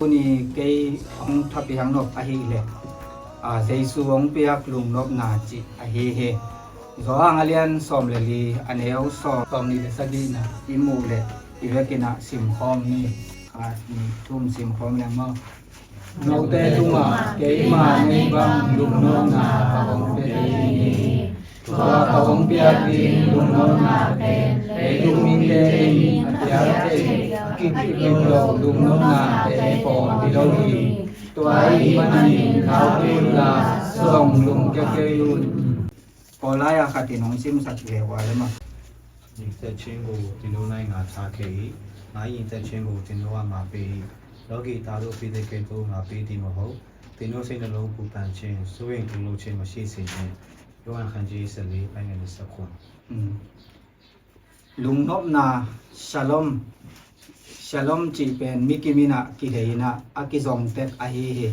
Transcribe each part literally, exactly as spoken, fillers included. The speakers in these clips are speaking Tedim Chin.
Tuni kei hong thapiak nop ahih leh, a, Jesu hong piak lungnopna cih ahi hi. Johan a lian sawm le li, a neu sawm, sawm nih le sagihna i muh leh i vekin ah simkhawm ni. Khat, nih, thum simkhawm leng maw? Note tungah keima nei bang lungnopna ka hong pia ding hi. Tua ka hong piak ding lungnopna pen leitung mite in a piak thei, a kipia lo lungnopnate pawm hi lo hi. Tua ahih manin lau kei unla, zong lungkia kei un. Kawl lai-a khat in hong simsak ve ua le maw? 你在天国，你的那一拿他给，拿你在天国，你的万马被，然后给他都必得给都马被的么后，你若是能够不搬迁，所以都路线么细心，又按看这一生理，按原的时空。 Lungnopna, shalom, shalom cih pen mikim in ah kidei in ah a kizong tek ahi hi.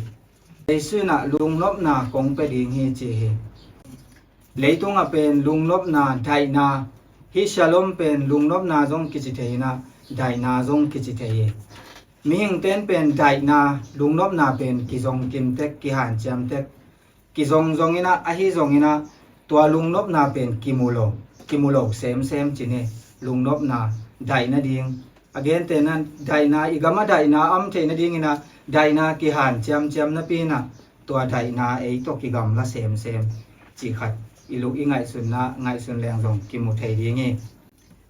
Jesu in ah lungnopna kong pia ding hi ci hi. Leitungah pen lungnopna, daihna, hih shalom pen lungnopna zong kici thei in ah daihna zong kici thei hi. Mihingte in pen daihna, lungnopna pen kizong kim tek, kihanciam tek, kizong zong in ah, ahi zong in ah tua lungnopna pen kimu lo, kimu lo semsem ci ni. Lungnopna, daihna ding, a gentehna daihna, i gam ah daihna om theihna ding in ah daihna kihanciamciam napi in ah tua daihna ei tawh kigamla semsem cih khat i luk i ngaihsunna, ngaihsun leng zong kimu thei ding hi.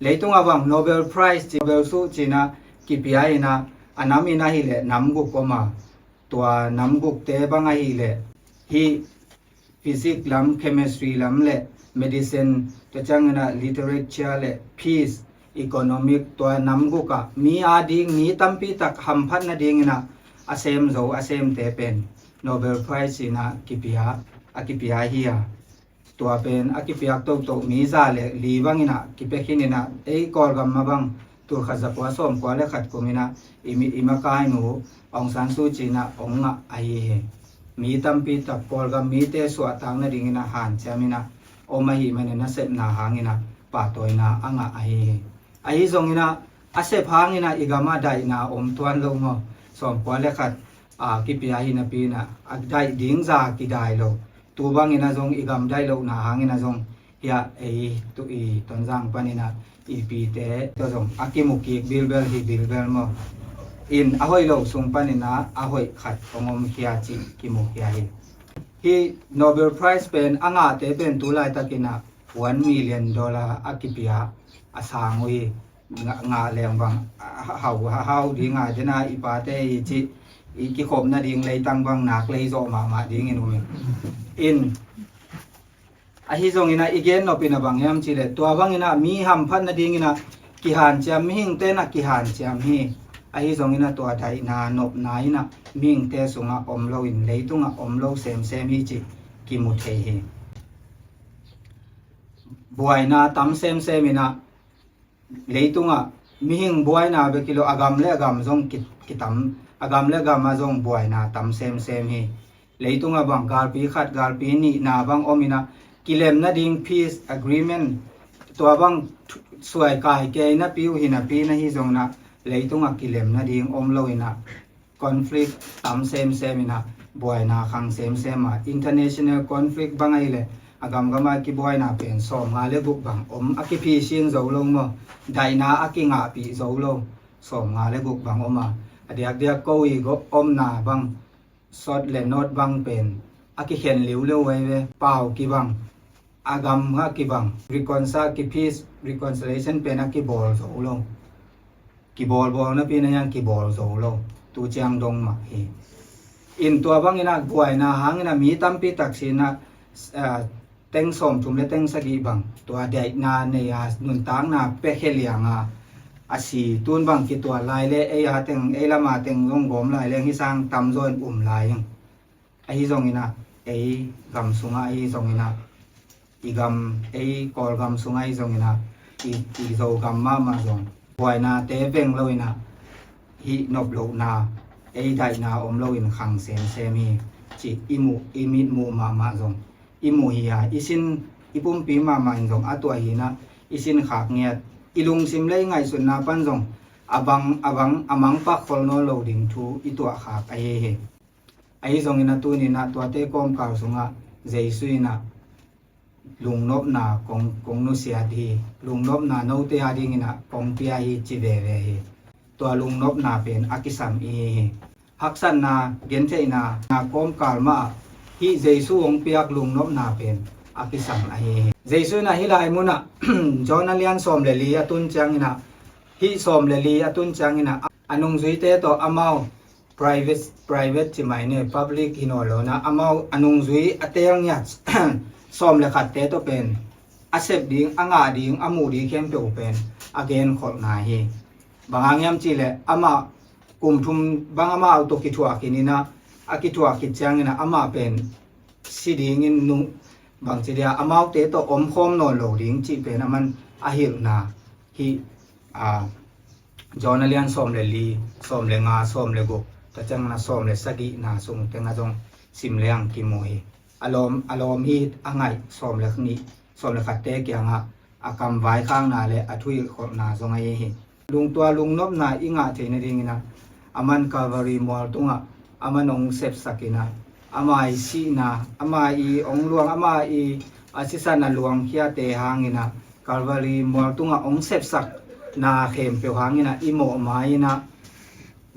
Leitungah bang Nobel Prize ci, Nobel suh ci in ah kipia in ah, a nam in ahih leh nam guk om a, tua nam gukte bang ahih leh hih physics lam, chemistry lam le medicine, tua ciangin ah literature le peace, economic, tua nam guk ah mi ading, mi tampi tak hamphat nading in ah a sem zo, a semte pen Nobel Prize in ah kipia, a kipia hi a. Tua pen a kipiak toto mi za le li bang in ah kipia khin in ah, ei Kawlgam mah bang tul khat za kua sawm kua le khat kum in ah i mi, i makainu Aung San Suu Kyi in ah hong ngah ahi hi. Mi tampi tak Kawlgam mite suahtak nading in ah hanciam in ah om ahih manin a sepna hang in ah pahtawina a ngah ahi hi. Ahi zong in ah a sep hang in ah i gam ah daihna om tuan lo maw? Sawm kua le khat a kipia hi napi in ah a daih ding za kidai lo. Tu bang in ah zong i gam daih lohna hang in ah zong hiah ei tu i Tonzang pan in ah i pite tawh zong a kimu kik bilbel hi bilbel maw? In a hoih lo sung pan in ah a hoih khat hong om khia cih kimu khia hi. Hih Nobel Prize pen a ngahte pen tu laitak in ah one million dollar a kipia a sang uh hi. Ngah, ngah leng bang a, a, hau, a, hau ding a, den a i pate i cih, i kikhop nading leitang bang nak lei zawh mahmah ding in um hi. In, ahi zong in ah i gen nop in ah bang hiam cih leh, tua bang in ah mi hamphat nading in ah kihanciam, mihingte in ah kihanciam hi. Ahi zong in ah tua daihna nopna in ah mihingte sungah om lo in, leitungah om lo semsem hi cih kimu thei hi. Buaina tam semsem in ah leitungah mihing buaina bek hi lo, a gam le a gam zong ki, kitam, a gam le a gam ah zong buaina tam semsem hi. Leitungah bang galpi khat, galpi nihna bang om in ah, kilem nading peace agreement, tua bang thu, suai kai kei napi uh hi napi in ah, ahi zong in ah leitungah kilem nading om lo in ah, conflict tam semsem in ah, buaina khang semsem a, international conflict bang ahih leh a gamgam ah kibuaina pen sawmnga le guk bang om, a kiphisiang zo lo maw? Daihna a kingahpih zo lo sawmnga le guk bang om a, a diakdiak ko i gawp omna bang, South le North bang pen a kikhen liuliu ahi ve. Pau kibang, a gam a kibang, reconcile, ki peace, reconciliation pen a kibawl zo lo. Kibawlbawl napi in ah hiang kibawl zo lo. Tu ciang dong mah hi. In tua bang in ah buaina hang in ah mi tampi tak sin ah, ah, teng sawmthum le teng sagih bang tua daihna nei a, nuntakna pia khia liang a, a si, tun bang kituat lai le ei a teng, ei lam a teng zong gawm lai leng hih sang tamzaw in um lai ing. Ahi zong in ah, ei gam sungah ahi zong in ah, i gam, ei Kawlgam sungah ahi zong in ah, i, i Zogam mahmah zong buainate veng lo in ah, hih nop lohna, ei daihna om lo in khang semsem hi cih i muh, i mit muh mahmah zong i muh hi a, i sin, i pumpi mahmah in zong a tuah hi in ah, i sin khak ngiat, i lungsim le i ngaihsutna pan zong a bang, a bang, a mangpak khol nawn lo ding thu i tuahkhak ahi hi. Ahi zongin a tuninah tuate kawmkal sungah Jesu inah lungnopna kong, kong nusiat hi, lungnopna note a dinginah kong pia hi ci veve hi. Tua lungnopna pen a kisam i hi hi. Haksatna, gentheihna, na kawmkal mahah hih Jesu hong piak lungnopna pen a kisam ahi hi. Jesu inah hih lai munah John a lian sawm le li a tun cianginah, hih sawm le li a tun cianginah a nungzuite tawh amau private, private ci mai ne, public hi nawn lo na, amau a nungzui a teel ngiat sawm le khatte tawh pen a sep ding, a ngah ding, a muh ding khempeuh pen a genkholhna hi. Bang hang hiam cihleh amah kum thum bang amau tawh kithuah khin inah, a kithuah khit cianginah amah pen si dingin nung, bangci dia amaute tawh omkhawm nawn lo ding cih pen aman a hilhna hi. A, John a lian sawm le li, sawm le nga, sawm le guk, tua ciangin a sawm le sagihna sung tengah zong sim leng kimu hi. A lawm, a lawm hi a ngaih sawm le nih, sawm le khatte kiangah a kam vaikhakna le a thuhilhkholhna zong ahi hi. Lungtua lungnopna i ngah theih nadinginah aman Calvary mual tungah aman hong sepsakinah, ama i sihna, ama i hong luang, ama i a sisan a luangkhiate hanginah, Calvary mual tungah hong sepsakna khempeuh hanginah i mawhma inah,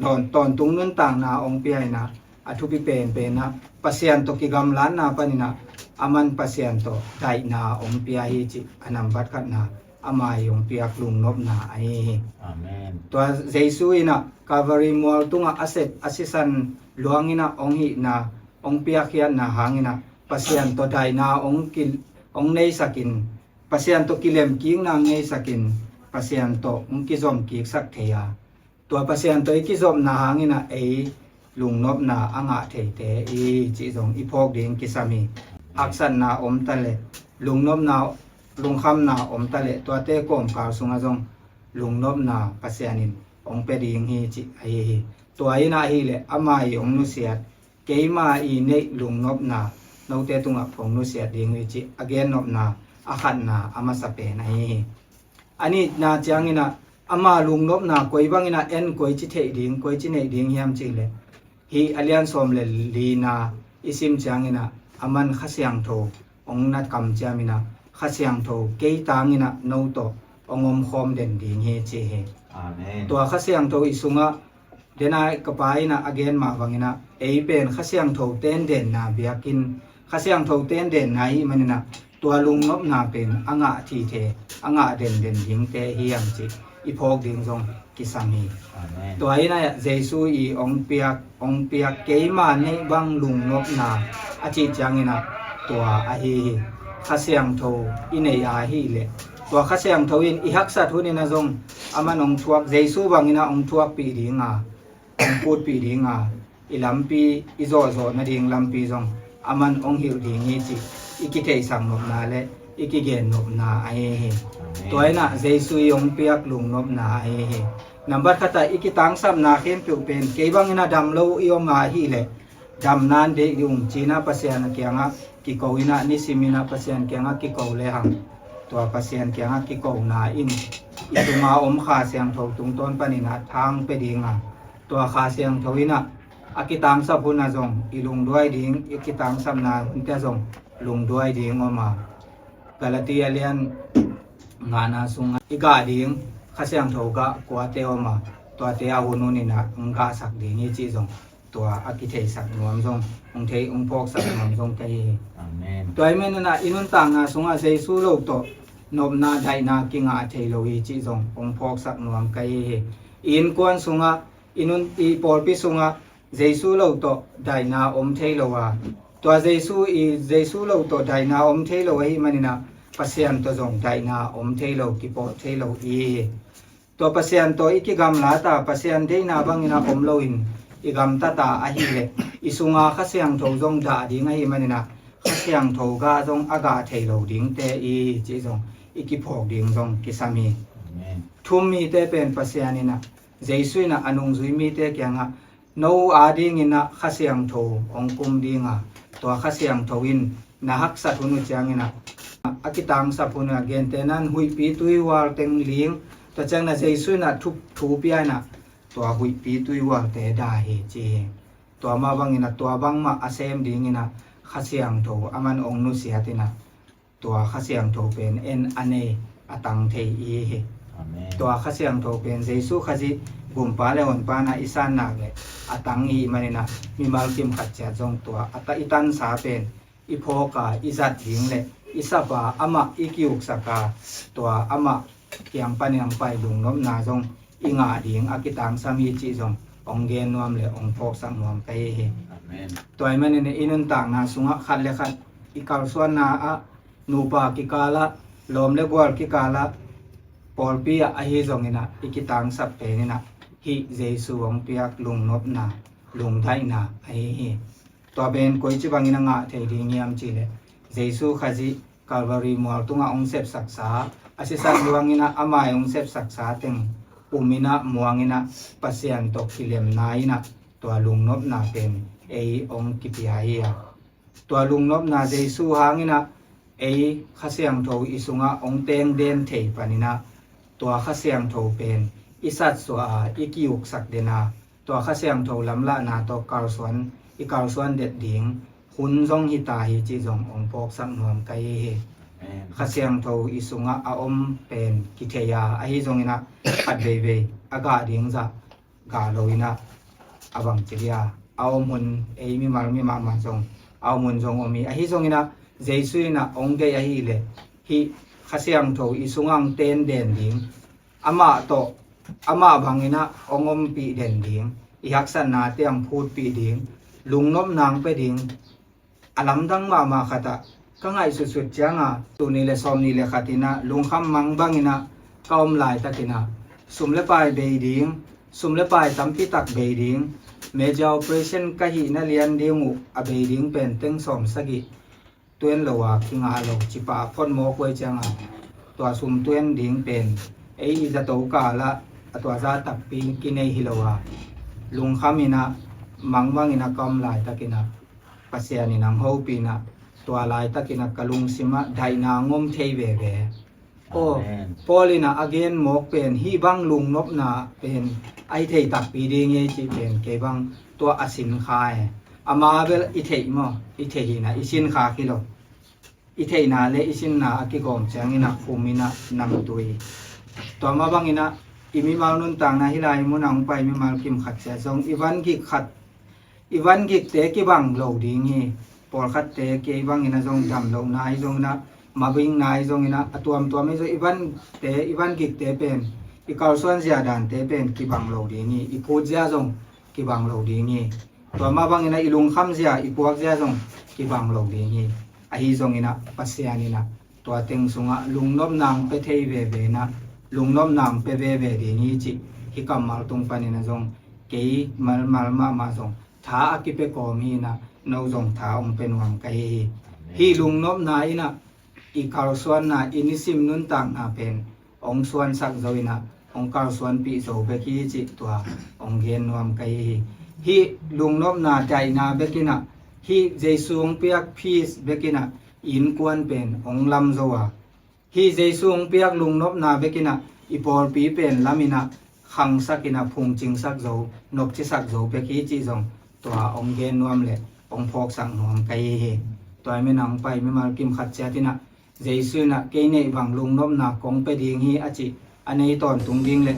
tawn, tawntung nuntakna hong pia inah, a thupi penpenah Pasian tawh kigamlatna paninah aman Pasian tawh daihna hong pia hi cih a nambat khatna ama i hong piak lungnopna ahi hi. Amen. Tua Jesu inah Calvary mual tungah a sep a sisan luanginah hong hihna, hong piakkhiatna hanginah Pasian tawh daihna hong ki, hong neisakin, Pasian tawh kilemkikna hong neisakin, Pasian tawh hong kizomkiksak thei a, tua Pasian tawh i kizopna hanginah ei lungnopna a ngah theite i cih zong i phawk ding kisam hi. Haksatna om taleh, lungnopna, lungkhamna om taleh, tuate kawmkal sungah zong lungnopna Pasian in hong pia ding hi cih ahi hi. Tua inah ahileh ama i hong nusiat, keima i neih lungnopna note tungah kong nusiat ding hi cih a gennopna a khatna a masa pen ahi hi. A nihna cianginah ama lungnopna koi banginah en, koi ci theih ding, koi ci neih ding hiam cihleh, hih a lian sawm le lina i sim cianginah aman Kha Siangtho hong na kamciam inah, Kha Siangtho kei tanginah no tawh hong omkhawm den ding hi ci hi. Amen. Tua Kha Siangtho i sungah, denai ka pa inah a gen mah banginah ei pen Kha Siangtho ten denna biakinn, Kha Siangtho ten denna hi maninah tua lungnopna pen a ngah thithe, a ngah denden dingte hi hiam cih i phawk ding zong kisam hi. Amen. Tua inah Jesu i hong piak, hong piak keima neih bang lungnopna a cih cianginah tua ahi hi. Kha Siangtho i neih ahileh, tua Kha Siangtho in i haksat huninah zong aman hong thuak, Jesu banginah hong thuakpih dinga, hong putpih dinga, i lampi i zawhzawh nading lampi zong aman hong hilh ding hi cih i kitheihsak nopna le i kigen nopna ahi hi. Amen. Tua inah Jesu i hong piak lungnopna ahi hi. Nambat khatah i kitangsapna khempeuh pen kei banginah dam lo i om ahileh, damna deih ding cinah Pasian a kiangah kiko inah, nisiminah Pasian kiangah kiko lehang, tua Pasian kiangah kikona in i tunga om Kha Siangtho tungtawn paninah thang pia dinga, tua Kha Siangtho inah a kitangsap hunah zong i lungduai ding, i kitangsapna hunte zong lungduai ding om a, Galati a lian ngana sungah i gah ding Kha Siangtho gah kuate om a, tuate a hun huninah hong gahsak ding hi cih zong tua a kitheihsak nuam zong, hong thei, hong phawksak nuam zong ka hi hi. Amen. Tua ahih maninah i nuntakna sungah Jesu lo tawh nopna daihna kingah thei lo hi cih zong hong phawksak nuam ka hi hi. I innkuan sungah, i nun, i pawlpi sungah Jesu lo tawh daihna om thei lo a, tua Jesu i, Jesu lo tawh daihna om thei lo ahih maninah Pasian tawh zong daihna om thei lo, kipawh thei lo i hi. Tua Pasian tawh i kigamlat a, Pasian deihna banginah om loin i gamtat a ahileh, i sunga Kha Siangtho zong dah ding ahih maninah Kha Siangtho gah zong a gah thei lo dingte i hi cih zong i kiphawk ding zong kisam hi. Amen. Thum mite pen Pasian inah, Jesu inah a nungzui mite kiangah, no a dinginah Kha Siangtho hong kum dinga, tua Kha Siangtho in na haksat hun uh cianginah, a kitangsap hun a, gentehna in huihpi tuihual teng ling, Tua ciangin ah Jesu in ah thu, thu pia in ah tua huihpi tuihualte dah hi ci hi. Tua mah bangin ah tua bangmah a sem dingin ah Kha Siangtho aman hong nusiat in ah tua Kha Siangtho pen en a nei a tang thei i hi. Amen. Tua Kha Siangtho pen Jesu Khazih Gumpa le Honpa in ah i san nak leh a tang i hih manin ah mimal kim khat ciat zong tua a ta i tansa pen i phawk a i zat ding le i sap a amah i kiuksak a tua amah kiang panin hong pai lungnopna zong i ngah ding a kitangsam hi cih zong hong gen nuam le hong phawksak nuam ka hi hi. Amen. Tua ahih manin i nuntakna sungah khat le khat i kalsuanna ah, nupa kikalah, lawm le gual kikalah, pawlpi ah ahi zongin ah i kitangsap pen in ah hih Jesu hong piak lungnopna, lungdaihna ahi hi. Tua pen koici bangin a ngah thei ding hiam cih leh Jesu Khazih Calvary mual tungah hong sepsaksa, a sisan luangin ah a mai hong sepsaksa teng um in ah muang in ah Pasian tawh kilemna in ah tua lungnopna pen ei hong kipia hi a. Tua lungnopna Jesu hangin ah ei Kha Siangtho i sungah hong tengden thei panin ah tua Kha Siangtho pen i satsuah a i kiuksak den a tua Kha Siangtho lamlahna tawh kalsuan i kalsuan det ding hun zong hi ta hi cih zong hong phawksak nuam ka hi hi. Amen. Kha Siangtho i sungah a om pen kithei a ahi zongin ah khat veivei a gah ding zah gah lo in ah a bangci dia a om hun ei mimal mi mahmah zong a om hun zong om hi. Ahi zongin ah Jesu in ah hong deih ahih leh hih Kha Siangtho i sungah hong tengden ding, amah tawh amah bangin ah hong ompih den ding, i haksatnate hong phutpih ding, lungnopna hong pia ding, a lamdang mahmah khat ah ka ngaihsutsut ciangin tul nih le sawmnih le khat in ah lungkham mang bangin ah ka om laitakin ah sum le pai bei ding, sum le pai tampi tak bei ding, major operation ka hihna lian ding uh a bei ding pen teng sawmsagih tuan lo a kingah lo cih pah phot mawk uh ahih ciangin tua sum tuan ding pen ei i zato kal ah a tua zah takpi kinei hi lo a, lungkham in ah mang bangin ah ka om laitakin ah Pasian in hong hopih in ah tua laitakin ah ka lungsim ah daihna hong om thei veve. Aw, Amen. Paul in ah a gen mawk pen hih bang lungnopna pen a hi thei takpi ding hi cih pen kei bang tua a sin kha e. Ama bel i theih maw, i theih hi in ah i sin kha khi lo. I theihna le i sinna a kigawm ciangin ah khum in ah namtui. Tua mah bangin ah i mimal nuntakna hih lai mun ah hong pai mimal kim khat ciat zong i van gik khat, i van gikte kibang lo ding hi. Pawlkhatte kei bangin ah zong dam lohna ahi zongin ah, mabingna ahi zongin ah, a tuamtuam ahi zong i vante, i van gikte pen, i kalsuan zia dante pen kibang lo ding hi. I phut zia zong kibang lo ding hi. Tua mah bangin ah i lungkham zia, i puak zia zong kibang lo ding hi. Ahi zongin ah Pasian in ah tua teng sungah lungnopna hong pia thei veve in ah, lungnopna hong pia veve ding hi cih hih kammal tung panin ah zong kei malmal mahmah zong tha a kipia kawm hi in ah, no zong tha hong pia nuam ka hi hi. Hih lungnopna in ah i kalsuanna, i nisim nuntakna pen hong suansak zo in ah, hong kalsuanpih zo bek hi cih tua hong gen nuam ka hi hi. Hih lungnopna daihna bek in ah, hih Jesu hong piak peace bek in ah i innkuan pen hong lam zo a, hih Jesu hong piak lungnopna bek in ah i pawlpi pen lam in ah khangsak in ah phungcingsak zo, nopcisak zo bek hi cih zong tua hong gen nuam le hong phawksak nuam ka hi hi. Tua ahih manin ah hong pai mimal kim khat ciat in ah Jesu in ah kei neih bang lungnopna kong pia ding hi a cih a nei tawntung ding le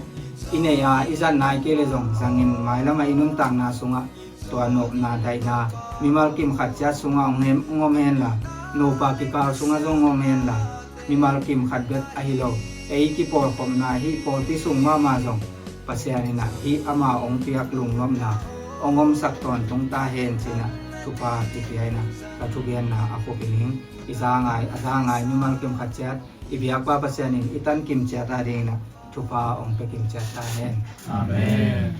i neih a i zat nai kei le zong zangin mailam ah i nuntakna sungah tua nopna daihna mimal kim khat ciat sungah hong hem, hong om hen la, nupa kikal sungah zong hong om hen la, mimal kim khat bek ahi lo, ei kipawlkhopna hih pawlpi sung mahmah zong Pasian in ah hih ama hong piak lungnopna hong omsak tawntung ta hen ci-in ah thupha kipia in ah ka thugenna a khupin hing. I za ngai, a za ngai mimal kim khat ciat i biakpa Pasian in i tankim ciat a dingin ah thupha hong pia kim ciat ta hen. Amen.